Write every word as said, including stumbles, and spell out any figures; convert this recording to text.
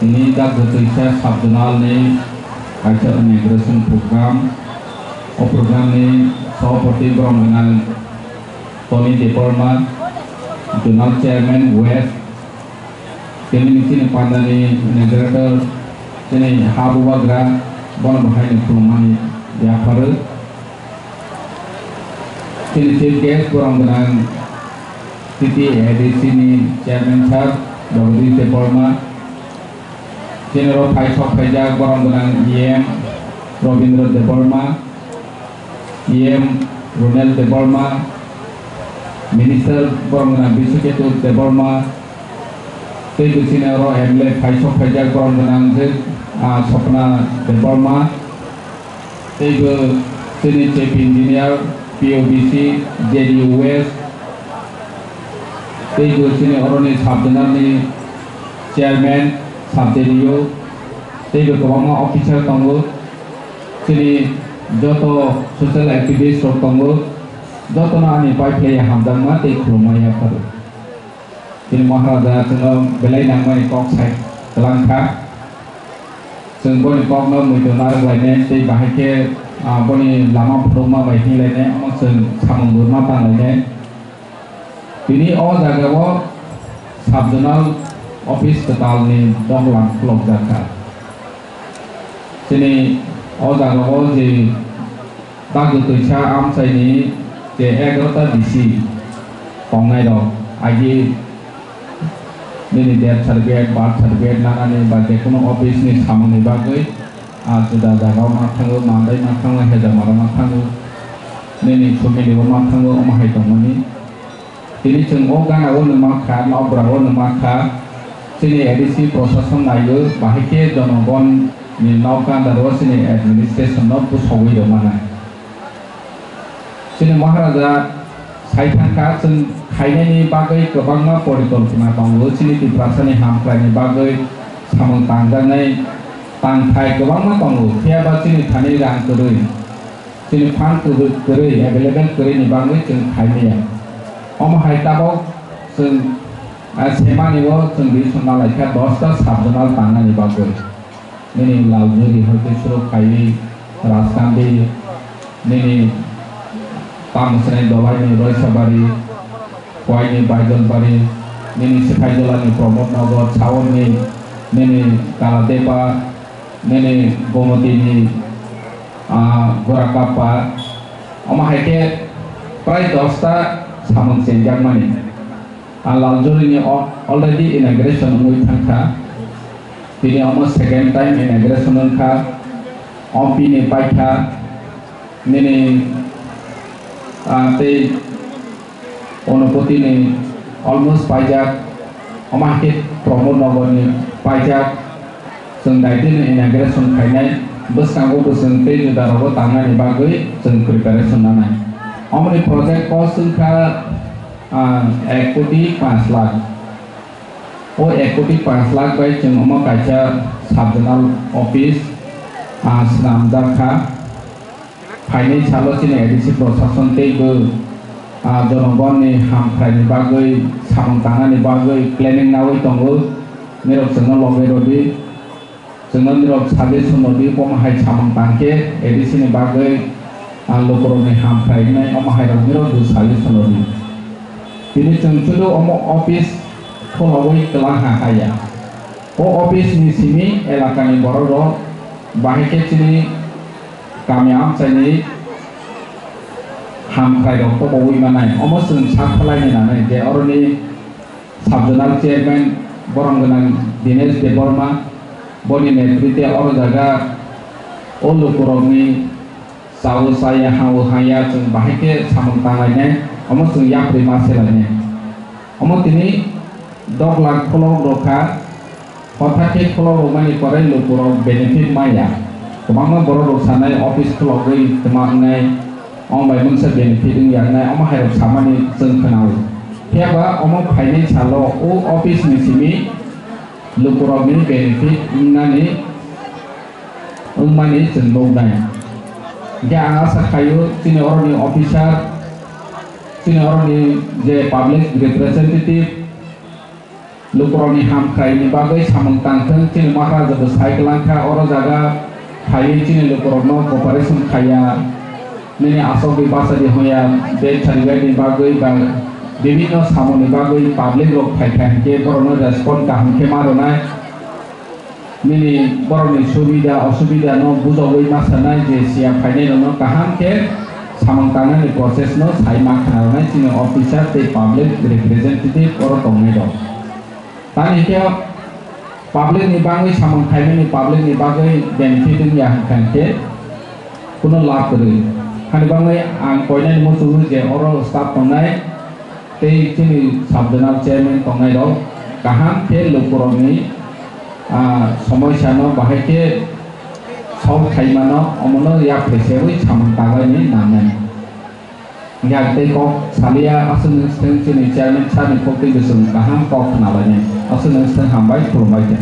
Tini dak Jatwisa Sub Zonal ni kaisa inauguration program. O program ni Sabhapati borok gwnang Tony Debbarma, Zonal Chairman West, tini chini pandani inauguration, chini ha bubagra, bono bahai ni khulumani yapharo. Chini chief guest borok gwnang T T A D C ni chairman sir Jagadish Debbarma. Chini oro phai sok phaijak borok gwnang E M Robindra Debbarma, E M Ronel Debbarma, minister borok gwnang Biswaketu Debbarma, tei bo chini oro M L A phai sok phaijak borok gwnang je, ah, Sopna Debbarma. Teibo chini chief engineer, P O B C, J D U West, teibo chini oroni sub zonal ni chairman, sub J D U, teibo kwbangma officer tongo. Chini joto social activist rok tongo, jotono ani pai phlai hamjakma tei khulumma yapharo. Chini Maharaja chwngno belai nangmani kok sai kwlangkha. Chwng boni kokno muitu narwk lainai tei bahai khe, ah, boni lama phunukma bai hing lainai, omo chwng samung rwma tang lainai. Tini o jagao sub zonal office kwtalni doglam khulokjak kha. Chini o jagao je Bagwi twisa amchaini je egarota bisi tongnairok agi nini death certificate, birth certificate nanani ba jekono office ni samungni bagwi, ah, juda jagao ma thango, mandai ma thango, hejamaro ma thango, nini family o ma thango, omo hai tongmani. Tini chwng o gana o numa kha, nokbra o numa kha, chini A D C prosason naio, bahai khe jonogon ni nok gandar o chini administration no bwsogwi rwmana. Chini Maharaja sai thangkha, chwng khainani bagwi kwbangma porikolpona tongo, chini Tiprasa ni hamkrai ni bagwi samung tangjaknai tangthai kwbangma tongo, phiya ba chini thani rang kwrwi. Chini fund kwrwi, kwrwi, available kwrwi ni bagwi chwng khai maya. Omo hai tabok chwng, ah, semani o chwng decision nalaikha dosta sub zonal tangnani bagwi. Nini Laljuri hoi khe surok khaiwi Rajkandi, nini tamo swnai Dolai ni Roisabari, Khowai ni Baijalbari, nini Sikhaijola ni Pramod Nagar, Saur ni nini Kaladepa, nini Gomoti ni, ah, Gorakappa, omo hai khe prai dosta samung chenjakmani. Ah, Laljuri ni o-, already inauguration wngwi thangkha. Tini omo second time inauguration wngkha. Ompi ni paikha, nini, ah, tei Onopoti ni almost paijak, omo hai khe Pramod Nagar ni paijak, chwng daitino inauguration khainai, bwskango bo chwng tei juda rogo tangnani bagwi chwng preparation nanai. Omoni project cost wngkha, ah, ek koti panch lakh. O ek koti panch lakh bai chwng omo kaisa sub zonal office, ah, swnamjak kha. Phainai salo chini A D C prosason tei bo, ah, jonogonni hamkraini bagwi, samung tangnani bagwi planning nawi tongo. Nirok chwngno logi rwdi. Chwngno nirok suggestion rwdi, omo hai samung tangkhe A D C ni bagwi, ah, lukurokni hamkrai wngnai, omo hai rok nirok bo suggestion rwdi. Tini chwng chudu omo office khulogwi kwlangha haya. O office ni simi elakani borok rok bahai khe chini kami amchaini hamkrai rok tobowi manai. Omo chwng sak phalai ni nanai je oroni sub zonal chairman borom gwnang Dinesh Debbarma boni netrite oro jaga o lukurokni chao chaya hao haya chwng bahai khe samung tanglainai, omo chwng yapri ma selainai. Omo tini dok lakh khulok rokha. Hothat khe khulok rwmani pore lukurok benefit maya. Kwbangma borok rok sanai office khulogwi kwma wngnai, omo bai mungsa benefit wngya wngnai, omo hai rok samani chwng khwnao. Phiya ba omo phainai salo o office ni simi lukurokni benefit wngnani wngmani chwng nuknai. Hinkhe ang asa khaio chini oroni officer, chini oroni je public representative, Lukurokni hamkraini bagwi samung tangthwng, chini Maharaja bo sai kwlangkha, oro jaga phaiwi chini lukurokno cooperation khaiya, nini aswkdi bachadi hoya, bek saribaini bagwi ba bibinno samungni bagwi public rok phaikha hinkhe borokno respond kaham khe ma rwnai. Nini borokni subida osubida no bujogwi ma sanai je siya phainai rokno kaham khe samung tangnani process no sai ma khna rwnai chini officer tei public representative oro tongnai rok. Tani khe public ni bagwi samung khaimani public ni bagwi benefit wngya hwnkha khe kuno lab kwrwi. Hani bagwi ang koinani muchungo je oro staff tongnai tei chini sub zonal chairman tongnai rok kaham khe lukurokni, ah, somosya no bahai khe solve khaimano omono yak phaisewi samung tanglaini nangnai. Yak tei kok salia aswk nwng swng chini chairman sir ni kok tei bwswng kaham kok khna lainai aswk nwng swng hambai khulumbai khe.